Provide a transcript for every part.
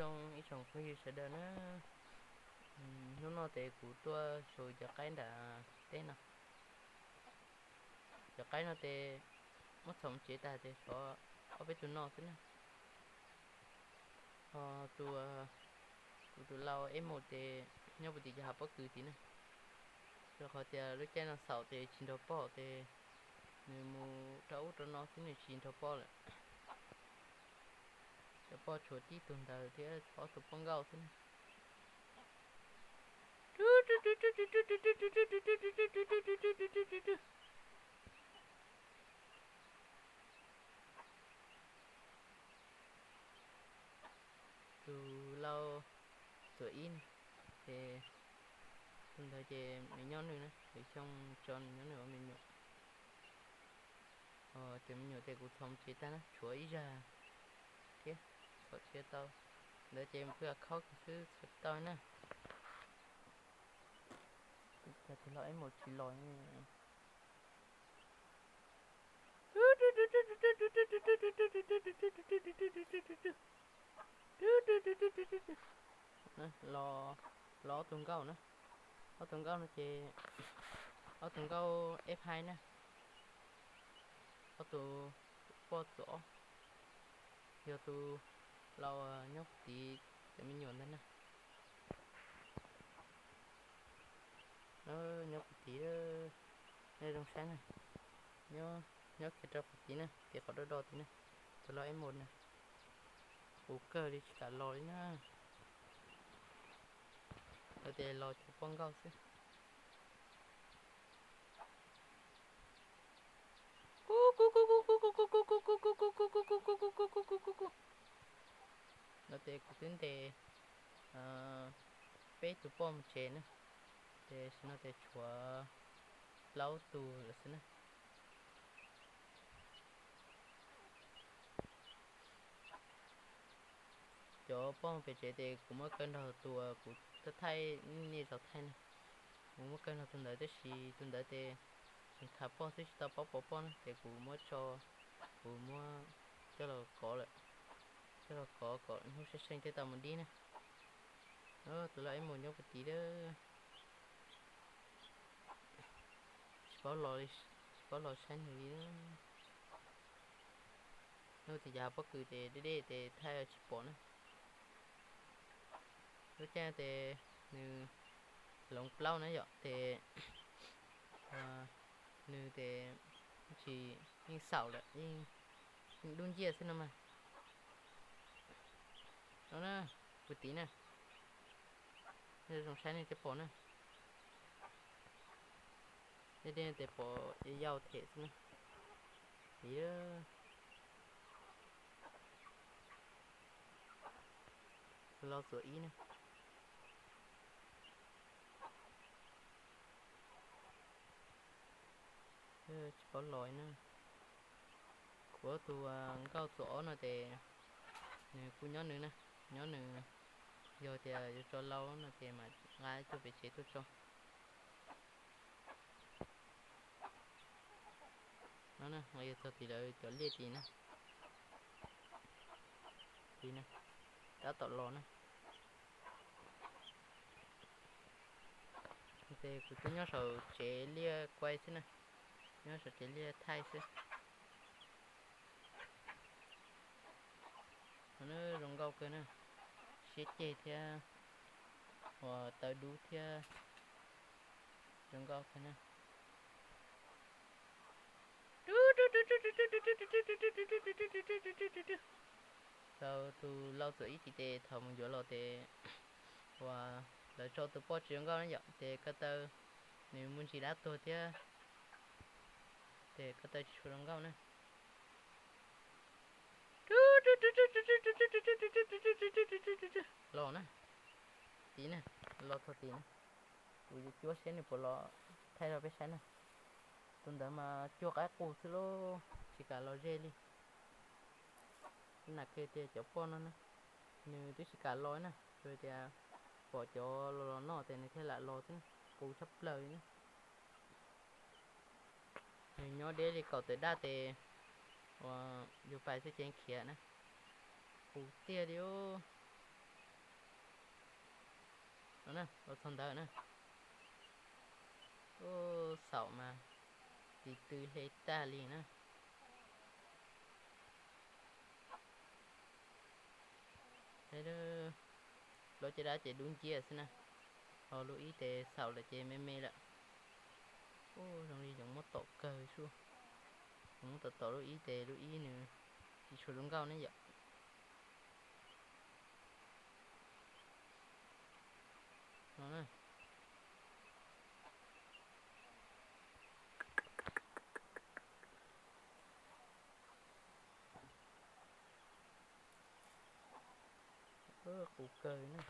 Zoo ib tsoom phooj ywg sawv daws na, hnub no ces kuv tuaj xyuas cov qaib nram teb no. Cov qaib no ces muab txhoov tsev tag ces tshuav ob peb tug no xwb na. Ho tus, kuv tus lau eb mus ces nyob puv tim cov hav pob kws tid na, rau qhov tias lub caij no xaus ces tsis nrog poj ces nws mus rau ub rau no xwb nws tsis nrog poj lawm. Cov poj tshuav tib tug ntawd thiab ob tug poj nkauj xwb na. Tus lau txuam ib na, ces tus ntawd ces nws nyob nws na, lwm xyoo tso nws nyob nws ua me nyuam. Cov me nyuam ces kuv txhoov tsev tag na, tshuav ib zag thiab, txhoov tsis tau. Ntawd ces kuj yog khaub xwb txhoov tsis tau na. Tus lau eb mus tsis los. Los, los ob tug nkauj na, ob tug nkauj no ces ob tug nkauj eb phaib na, ob tug poj txuam ob, yog tus lau nyob puv tid cov me nyuam ntawd na. Nyob puv tid, nej zoo saib na, nyob, nyob kiag rau puv tid na, tim qhov do do tid na, tus lau eb mus na, puv kawg li tsis kam los li na. Lawv tias los cov poj nkauj xwb. Kuv, kuv, kuv, kuv, kuv, kuv, kuv, kuv, kuv, kuv, kuv, kuv, kuv, kuv, kuv, kuv, kuv, kuv. No ces kuv twb ntes peb tus poj mus tsev na, ces sim no ces tshuav plaub tus lawm xwb na. Cov poj pem tsev ces kuv muab kaw nrog tus kuv thaij nej zaum thaij na, kuv muab kaw nrog tus ntawd tab sis tus ntawd ces tseem khav poj xwb tsis tau paub pov poj na ces kuv muab tso, kuv muab coj los kov lawm, coj los kov kom hnub seb seej thiaj tau mus dib na. Tus lau eb mus nyob puv tid lawm. Tsis paub los, tsis paub los saib nws li. Hnub tim cov hav pob kws ces deb deb ces thaij tsis pom na. Lub caij ces nws hloov plaub na yom ces nws ces tsis, yeej xaus lawm, yeej dub nciaj xwb no mas. No na, puv tid na, nej zoo saib nej thiaj pom na. Deb deb ces pom yau yau them xwb na. Tid, lau txuam ib na. Tsis paub los na. Kuv tus nkauj txuam ob no ces nws kuj nyob nws na, nyob nws, yog tias yuav tso lau no ces mam nqa tuaj pem tsev tuaj tso. No na, nqa yog txog tim lawv cov liaj tim na. Tim na, tab tom los na. Ces kuv twb nyob saum tsev liaj kuaib xwb na, nyob saum tsev liaj thaij xwb. Zoo nkauj kawg na, siab ceg thiab, ua tawv dub thiab, zoo nkauj kawg na. Thaum tus lau txuam ib tsis tes thaum mus yuav los ces uas lawv tso tus poj tsis zoo nkauj na yom, ces ko taw nws muaj ntsis dab tuag thiab, ces ko taw tsis tshua zoo nkauj na. Los na, tid na, los txog tid na. Kuv yuav cuab seb nws puas los thaij rau peb saib na. Tus ntawd mas cuag qaib qus xwb lauj, tsis kam los ze li. Nam kiag tias cov poj no na, nws twb tsis kam los na, tsuas tias pom cov los los noj ces nws thiaj lam los xwb, qus tshaj plaws li na. Nws nyob deb li kaum tawm daj ces uas yus pais xwb ces khiav na. Qus tiag li os. Los txog ntawd na. Ub, xaum mas tis tw hle tag li na. Plaub caj dab ces dub nciab xwb na, ho lub ib tes xaum lawm ces me me lawm. Ub, zoo li yoov muab tom kawg sub. Yoov muab tom tom lub ib tes lub ib nws tsis tshua zoo nkauj ne yom. No na. Qus kawg na.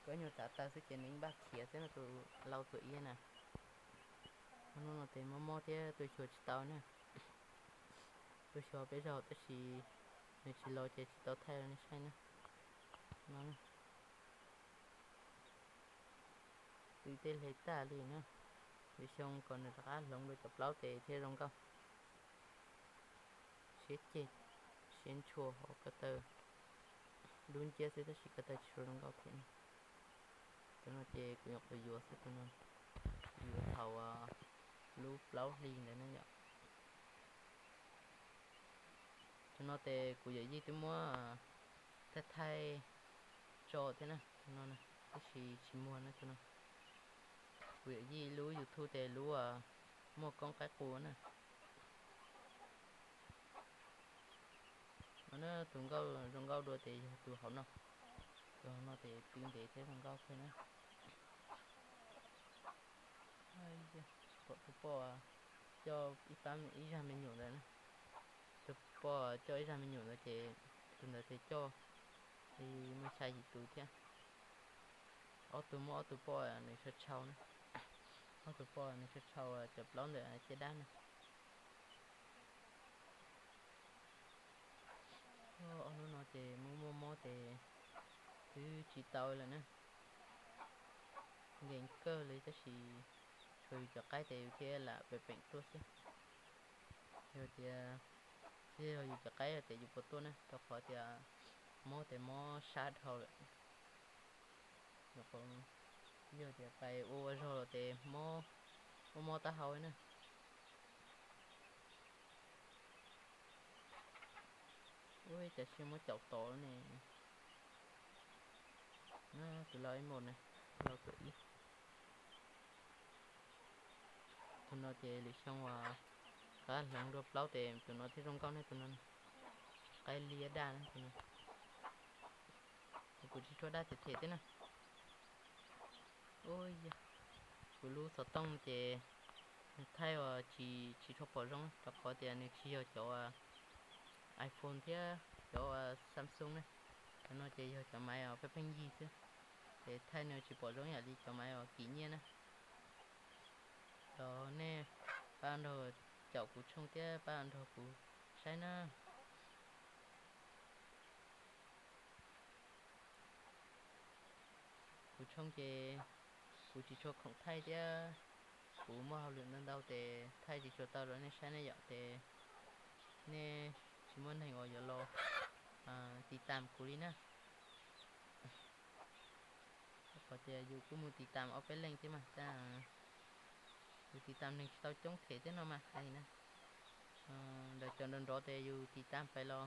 Koj nyuag txav taw xwb ces nws npaj khiav xwb no tus lau tus iab na. Hnub no tes mob mob thiab tuaj xyuas tsis tau na. Tuaj xyuas peb zaug tab sis nws tsis los ces tsis tau thaij rau nej saib na. No, tw tej hle tag li na. Lwm xyoo kom nws rov qab hloov dua cov plaub tes thiab zoo nkauj. Siab ceg, siab ntshua ho ko taw dub nciab xwb tab sis ko taw tsis tshua zoo nkauj thiab. Tus no ces kuv nyuam qhuav yuav xwb, tus no yuav thaum lub plaub hli ntawd na yom. Tus no ces kuv yawm yij twb muab thaij thaij tso thiab na, tus no tab sis tsis muag na tus no. Kuv yawm yij lub YouTube ces lub muaj koob qaib qus na. No na, tus nkauj zoo nkauj dua ces yog tus hauv no. Tus hauv no ces tw ntev thiab zoo nkauj kawg na. Pom tus poj coj ib pab ib zag me nyuam ntawd na. Tus poj coj ib zag me nyuam ntawd ces tus ntawd ces coj li muaj xya yim tus thiab. Ob tug muaj ob tug poj nws tshau tshau na. Ob tug poj nws tshau tshau cov plaub ntawm caj dab na. Ob hnub no ces muaj muaj mob ces twb tsis tau lawm na. Nkees kawg li tab sis tshuav yus cov qaib ces yus thiaj lam peem peem tuaj xwb. Yog tias tsis yog yus cov qaib ces yus puas tuaj na, rau qhov tias mob ces mob sab dhau lawm. Yog tias pais ua ua zog los ces mob, muaj mob taub hau na. Ub, cas siab muab caum tod ne. Tus lau ib mos na, lau tus ib. Tus no ces lwm xyoo uas qab hloov dua plaub ces tus no thiaj zoo nkauj ne, tus no qaib liab daj na tus no. Ces kuv tsis tshua daj them them thiab na. Ub, kuv lub xov tooj ces nws thaij uas tsis, tsis tshua pom zoo rau qhov tias nws tsis yog cov iPhone thiab cov Samsung na. Cov no ces yog cov maiv uas pheej pheej yig xwb, ces thaij nws tsis pom zoo yam li cov maiv uas kim nyiaj na. Los nej pab nrog caum kuv tshooj thiab pab nrog kuv saib na. Kuv tshooj ces kuv tsis tshua khoom thaij thiab kuv muaj hauj lwm ntau ntau ces thaij tsis tshua tau rau nej saib ne yom, ces nej tsis muaj neeg uas yuav los tiv tam kuv li na. Qhov tias yus kuj mus tiv tam ob peb leej thiab mas, yus tiv tam neeg tsis tau coob them thiab no mas hais na. Lawv cov nrov nrov ces yus tiv tam pais los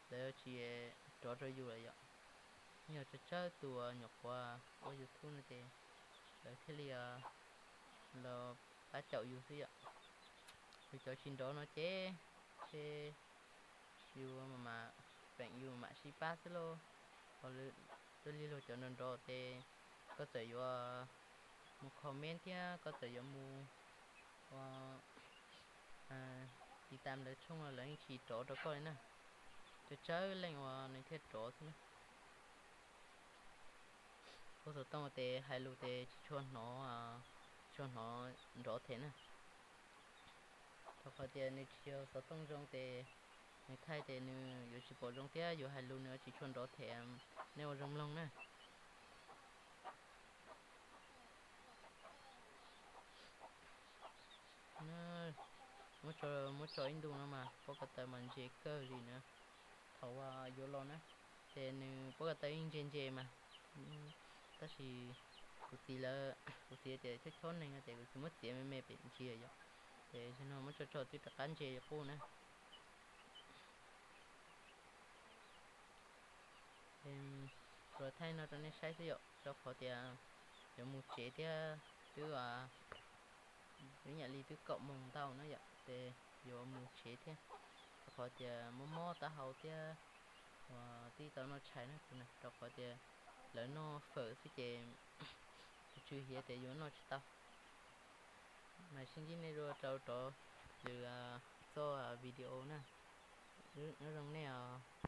lawv tsis rov rau yus lawm yom. Yog tsawg tsawg tus uas nyuam qhuav ua YouTube no ces lawv thiaj li los pab caum yus xwb yom. Yus cov tsis nrov no ces, ces yus mam mam peem yus mam sib pab xwb lauj. Ho lwm, tuaj li luag cov nrov nrov ces koj txawm yuav mus comment thiab koj txawm yuav mus tiv tam lawv tshooj los lawv yeej tsis rov rau koj li na. Tsawg tsawg leej uas nws thiaj rov xwb na. Ua xov tooj ces hais lus ces tsis tshua hnov, tsis tshua hnov nrov them na. Rau qhov tias nws tsis yog xov tooj zoo ces nws thaij ces nws yuav tsis pom zoo thiab yuav hais lus nws yuav tsis tshua nrov them. Nej ua zoo mloog na. Muab tso ib ntus no mas pob ko taw mas ntse kawg li na. Thaum uas yuav los na, ces nws pob ko taw yeej ntse ntse mas, tab sis Kuv txiv lawv, kuv txiv tias chob chob neeg no ces kuv txiv muab txiav me me pem ntsis yom. Ces zaum no muab tso tso twb rov qab ntse li qub na. Kuv los thaij no rau nej saib xwb yom, rau qhov tias yuav mus tsev thiab, twb, twb yam li twb kaum moos ntau na yom, ces yuav mus tsev thiab, rau qhov tias mob mob taub hau thiab, uas twb tau noj tshais na, rau qhov tias lawv noj fawm xwb ces tus tswv hiav tias yuav noj tsis tau. Mas sib ntsib nej dua rau rov lwm txoj video na. Nyob zoo nej os.